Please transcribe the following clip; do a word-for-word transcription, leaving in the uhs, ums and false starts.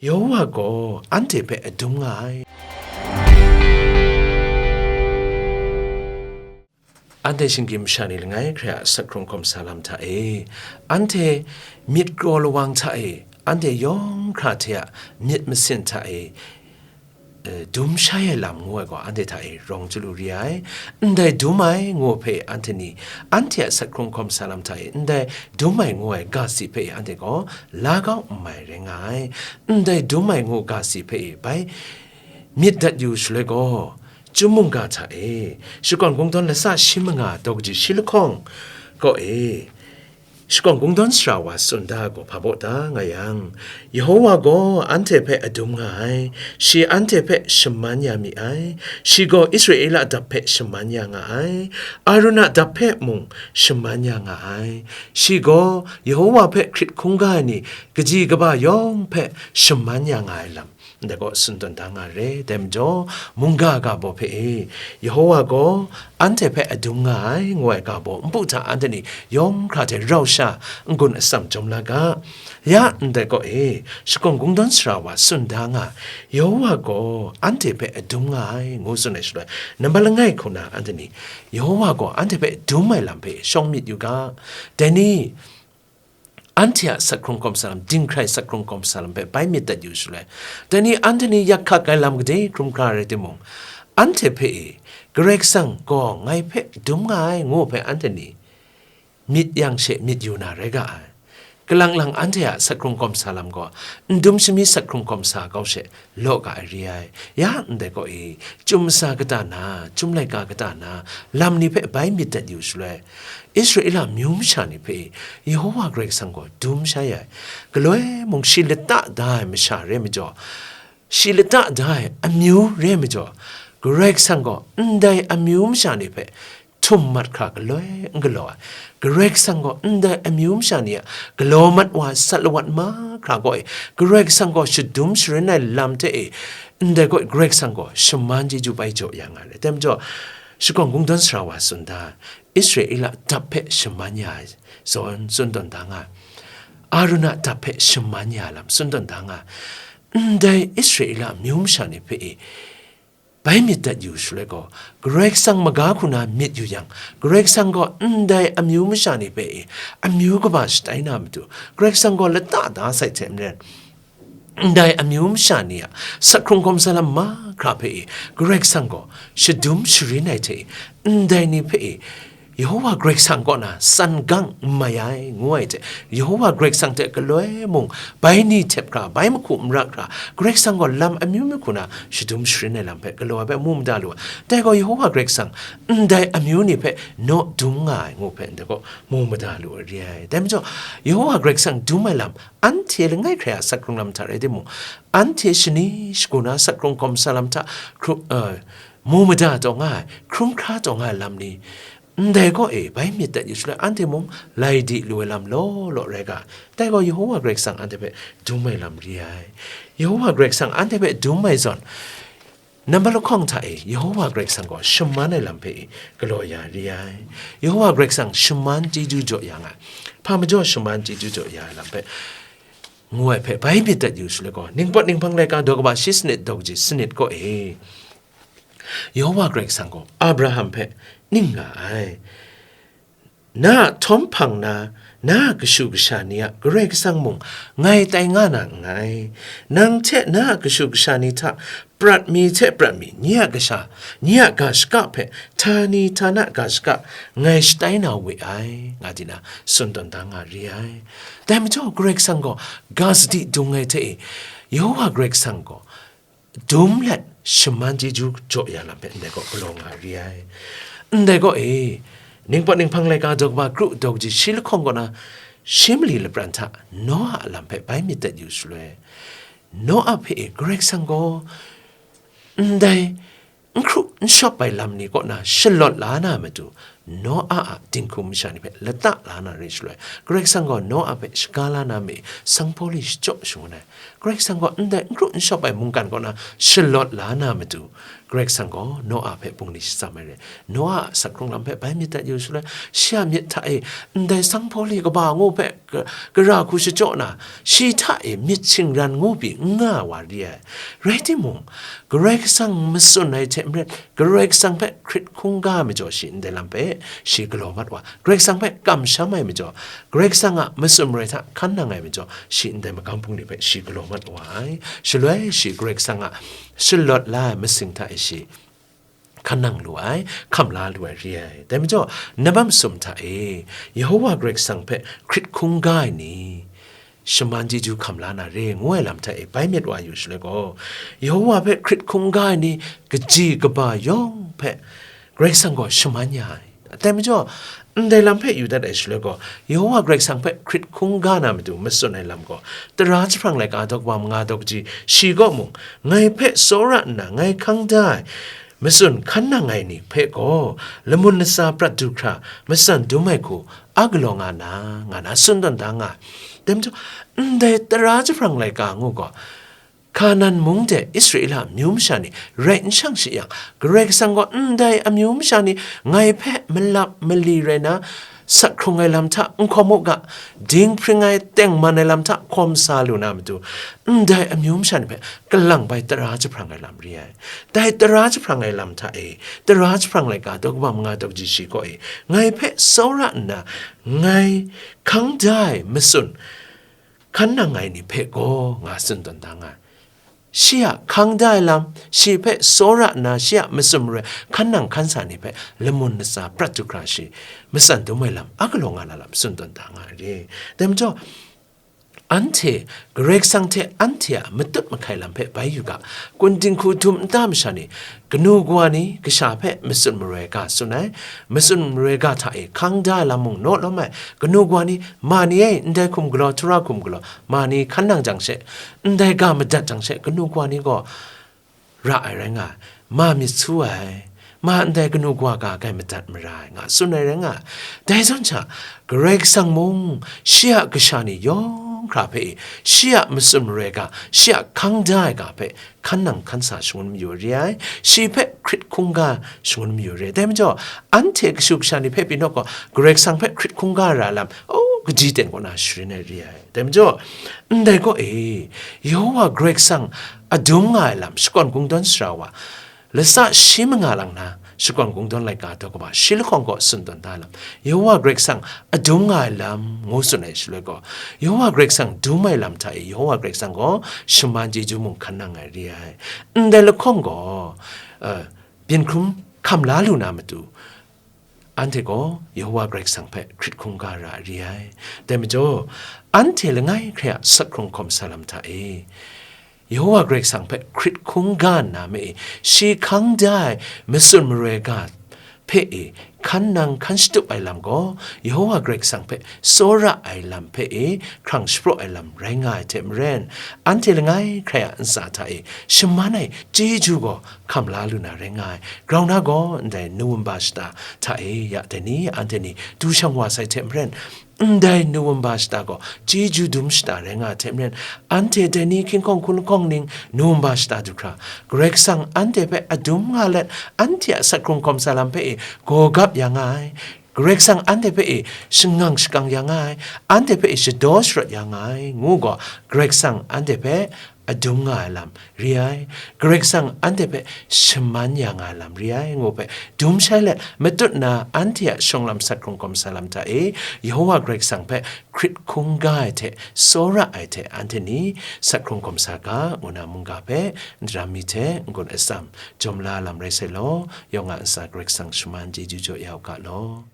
Yehowa gaw anhte hpe adum nga ai. Anhte shinggyim masha ni langai hkrai a asak hkrung hkawm sa lam hta e, anhte myit kraw lawang hta e, anhte yawng hkra hte a myit masin hta e, e, dum shai ai lam ngu ai gaw, anhte hta e rawng chyalu re ai. Ndai dum ai ngu hpe anhte ni, anhte a asak hkrung hkawm sa lam hta e, ndai dum ai ngu ai ga si hpe anhte gaw la kau n mai rai nga ai. Ndai dum ai ngu ga si hpe bai myit dat yu shaloi gaw, Chyum mungga hta e, shakawn kungdawn lasa shi manga daw kaji shi lahkawng kaw e, shakawn kungdawn sara wa tsun da ai gaw hpa baw da nga yang, Yehowa gaw anhte hpe adum nga ai, shi anhte hpe shaman ya mi ai, shi gaw Israela dap hpe shaman ya nga ai, Arun a dap hpe mung shaman ya nga ai, shi gaw Yehowa hpe hkrit hkungga ai ni kaji kaba yawng hpe shaman ya nga ai lam, ndai gaw tsun tawn da nga re. Dai majaw, mungga ga baw hpe e, Yehowa gaw anhte hpe adum nga ai, ngu ai ga baw npu hta anhte ni yawng hkra hte rau sha n-gun atsam jawm la ga. Ya ndai kaw e, shakawn kungdawn sara wa tsun da nga, Yehowa gaw anhte hpe adum nga ai, ngu tsun ai shaloi, nambat langai hku na anhte ni Yehowa gaw anhte hpe dum ai lam hpe shawng myit yu ga. Dai ni, anhte a asak hkrung hkawm sa lam, dinghkrai asak hkrung hkawm sa lam hpe bai myit dat yu shaloi, dai ni anhte ni yak hkak ai lam gade hkrum hkra rai timung, anhte hpe e, Karai Kasang gaw ngai hpe dum nga ai ngu hpe anhte ni myit yang she myit yu na rai ga ai. Kalang lang anhte a asak hkrung hkawm sa lam gaw, n dum shami asak hkrung hkawm sa kau she law ga ai re ai. Ya ndai kaw e, Chyum masa kata na, Chyum laika kata na, lam ni hpe bai myit dat yu shaloi, Israela myu masha ni hpe Yehowa Karai Kasang gaw dum shai ai, galoi mung shi lata da ai masha re majaw, shi lata da ai amyu re majaw, Karai Kasang gaw ndai amyu masha ni hpe htum mat hkra galoi n galaw ai, Karai Kasang gaw ndai amyu masha ni a galaw mat wa ai sat lawat mahkra gaw e, Karai Kasang gaw shadum sharin ai lam hte e, ndai gaw Karai Kasang gaw shaman chyeju bai jaw ya nga ai. Dai majaw, shakawn kungdawn sara wa tsun da, Israela dap hpe shaman ya ai zawn tsun tawn da nga ai. Arun a dap hpe shaman ya ai lam tsun tawn da nga ai. Ndai Israela amyu masha ni hpe e, bai myit dat yu shaloi gaw, Karai Kasang maga hku na myit yu yang, Karai Kasang gaw ndai amyu masha ni hpe e, amyu kaba shatai na matu, Karai Kasang gaw lata da sai hte maren, ndai amyu masha ni a asak hkrung hkawm sa lam mahkra hpe e, Karai Kasang gaw shadum sharin ai hte e, ndai ni hpe e, Yehowa Karai Kasang kaw na san gang n mai ai, ngu ai hte, Yehowa Karai Kasang hte galoi mung bai ni htep hkra, bai mahku n ra hkra, Karai Kasang gaw lam amyu myu hku na shadum sharin ai lam hpe galaw ai hpe mu mada lu ai. Dai gaw Yehowa Karai Kasang ndai amyu ni hpe naw dum nga ai ngu hpe ndai gaw mu mada lu ai re ai. Dai majaw, Yehowa Karai Kasang dum ai lam anhte langai hkrai a asak hkrung lam hta rai timung, anhte shani shagu na asak hkrung hkawm sa lam hta hkru-, eh, mu mada taw nga ai, hkrum hkra taw nga ai lam ni, ndai kaw e bai myit dat yu shaloi, anhte mung lai di lu ai lam law law rai ga, dai gaw Yehowa Karai Kasang anhte hpe dum ai lam re ai. Yehowa Karai Kasang anhte hpe dum ai zawn, nambat lahkawng hta e Yehowa Karai Kasang gaw shaman ai lam hpe galaw ya re ai. Yehowa Karai Kasang shaman chyeju jaw ya nga ai. Hpa majaw shaman chyeju jaw ya ai lam hpe ngu ai hpe bai myit dat yu shaloi gaw, Ningpawt Ninghpang laika daw kaba shi sanit daw kaji sanit kaw e, Yehowa Karai Kasang gaw Abraham hpe ning nga ai. Na a htawm hpang na, na a kashu kasha ni a Karai Kasang mung ngai tai nga na nngai. Nang hte na a kashu kasha ni hta prat mi hte prat mi, nye a kasha, nye a ga shaka hpe htani htana ga shaka ngai shatai na we ai, nga di na tsun tawn da nga re ai. Dai majaw, Karai Kasang gaw ga sadi dung ai hte e, Yehowa Karai Kasang gaw dum let shaman chyeju jaw ya lam hpe ndai gaw galaw nga re ai. Ndai gaw e, Ningpawt Ninghpang laika daw kaba kru daw kaji shi lahkawng kaw na, shi mali lapran hta Noa a lam hpe bai myit dat yu shaloi, Noa hpe e Karai Kasang gaw ndai n hkru n shawp ai lam ni kaw na shalawt la na matu, Noa a dinghku masha ni hpe lata la na re shaloi, Karai Kasang gaw Noa hpe shaga la na mi, sanghpaw li shachyaw shangun ai. Karai Kasang gaw ndai n hkru n shawp ai mungkan kaw na shalawt la na matu, Karai Kasang gaw Noa hpe bungli shatsam ai re. Noa a asak hkrung lam hpe bai myit dat yu shaloi, shi a myit hta e ndai sanghpaw li kaba ngu hpe ka-, gara hku shachyaw na, shi hta e myit shingran ngu pyi n nga wa re ai. Rai timung, Karai Kasang matsun ai hte maren, Karai Kasang hpe hkrit hkungga ai majaw shi ndai lam hpe shi galaw mat wa, Karai Kasang hpe kamsham ai majaw, Karai Kasang a matsun maroi hta hkan nang ai majaw, shi ndai magam hpung ni hpe shi galaw mat wa ai. Shaloi shi Karai Kasang a shalawt la ai masing hta e shi hkan nang lu ai, hkam la lu ai re ai. Dai majaw, nabam sum hta e, Yehowa Karai Kasang hpe hkrit hkungga ai ni, shaman chyeju hkam la na re, ngu ai lam hta e bai myit wa yu shaloi gaw, Yehowa hpe hkrit hkungga ai ni kaji kaba yawng hpe Karai Kasang gaw shaman ya ai. Dai majaw, ndai lam hpe yu dat ai shaloi gaw, Yehowa Karai Kasang hpe hkrit hkungga na matu matsun ai lam gaw, tara jahprang laika daw kaba manga daw kaji shi kaw mung, ngai hpe tsawra nna ngai hkang da ai, matsun hkan nang ai ni hpe gaw, lamun latsa prat du hkra, matsan dum ai hku, a galaw nga na, nga na tsun tawn da nga ai. Dai majaw, ndai tara jahprang laika ngu gaw, Hkanan mung de Israela amyu masha ni rai n shang shi yang, Karai Kasang gaw ndai amyu masha ni ngai hpe malap mali rai na, sak hkrung ai lam hta n hkawm u ga, dinghpring ai tengman ai lam hta hkawm sa lu na matu, ndai amyu masha ni hpe kalang bai tara jahprang ai lam re ai. Dai tara jahprang ai lam hta e, tara jahprang laika daw kaba manga daw kaji shi kaw e, ngai hpe tsawra nna, ngai hkang da ai matsun hkan nang ai ni hpe gaw, nga tsun tawn da nga ai. Shi a hkang da ai lam, shi hpe tsawra nna shi a matsun maroi hkan nang hkan sa ni hpe lamun latsa prat du hkra shi, matsan dum ai lam a galaw nga na lam tsun tawn da nga ai re. Dai majaw, anhte Karai Kasang hte anhte a matut mahkai lam hpe bai yu ga, kun dinghku dum nta masha ni, kanu kawa ni kasha hpe matsun maroi ga tsun ai, matsun maroi ga hta e hkang da ai lam mung naw lawm ai, kanu kawa ni, ma ni e, ndai hkum galaw, tara hkum galaw, ma ni hkan nang jang she, ndai ga madat jang she, kanu kawa ni gaw ra ai rai nga ai, ma myit su ai, ma ndai kanu kawa ga kai madat mara ai, nga tsun ai rai nga ai. Dai zawn sha, Karai Kasang mung, shi a kasha ni yawng hkra hpe e, shi a matsun maroi ga, shi a hkang da ai ga hpe, hkan nang hkan sa shangun mayu re ai, shi hpe hkrit hkungga shangun mayu re ai. Dai majaw, anhte kashu kasha ni hpe pyi nawk gaw, Karai Kasang hpe hkrit hkungga ra lam, o, kaji ten kaw na sharin ai re ai. Dai majaw, ndai gaw e, Yehowa Karai Kasang a dum nga ai lam shakawn kungdawn sara wa, latsa shi manga lang na, shakawn kungdawn laika daw kaba shi lahkawng gaw tsun tawn da lam, Yehowa Karai Kasang a dum nga ai lam ngu tsun ai shaloi gaw, Yehowa Karai Kasang dum ai lam hta e, Yehowa Karai Kasang gaw shaman chyeju mung hkan nang ai re ai. Ndai lahkawng gaw, eh, byin hkrum hkam la lu na matu, anhte gaw Yehowa Karai Kasang hpe hkrit hkungga ra ai re ai. Dai majaw, anhte langai hkrai a sak hkrung hkawm sa lam hta e, Yehowa Karai Kasang hpe hkrit hkungga nna me e, shi hkang da ai matsun maroi ga hpe e, hkan nang hkan shatup ai lam gaw, Yehowa Karai Kasang hpe tsawra ai lam hpe e, hkrang shapraw ai lam rai nga ai hte maren, anhte langai hkrai a ntsa hta e shaman ai chyeju gaw hkam la lu na rai nga ai. Grau na gaw, ndai Nowemba shata hta e ya dai ni, anhte ni du shang wa sai hte maren, ndai Nowemba shata gaw chyeju dum shata rai nga ai hte maren, anhte dai ni hkying hkawng hkun lahkawng ning Nowemba shata du hkra, Karai Kasang anhte hpe adum nga let, anhte a sak hkrung hkawm sa lam hpe e gaw gap ya nga ai. Karai Kasang anhte hpe e shangang shakang ya nga ai, anhte hpe e shadaw sharawt ya nga ai, ngu gaw, Karai Kasang anhte hpe adum nga ai lam re ai, Karai Kasang anhte hpe shaman ya nga ai lam re ai, ngu hpe dum shai let, matut na anhte a shawng lam sat hkrung hkawm sa lam hta e, Yehowa Karai Kasang hpe hkrit hkungga ai hte, tsawra ai hte, anhte ni sat hkrung hkawm sa ga, ngu na mungga hpe, ndaram mi hte n-gun atsam, jawm la lam rai sai law, yawng a ntsa Karai Kasang shaman chyeju jaw ya u ga law.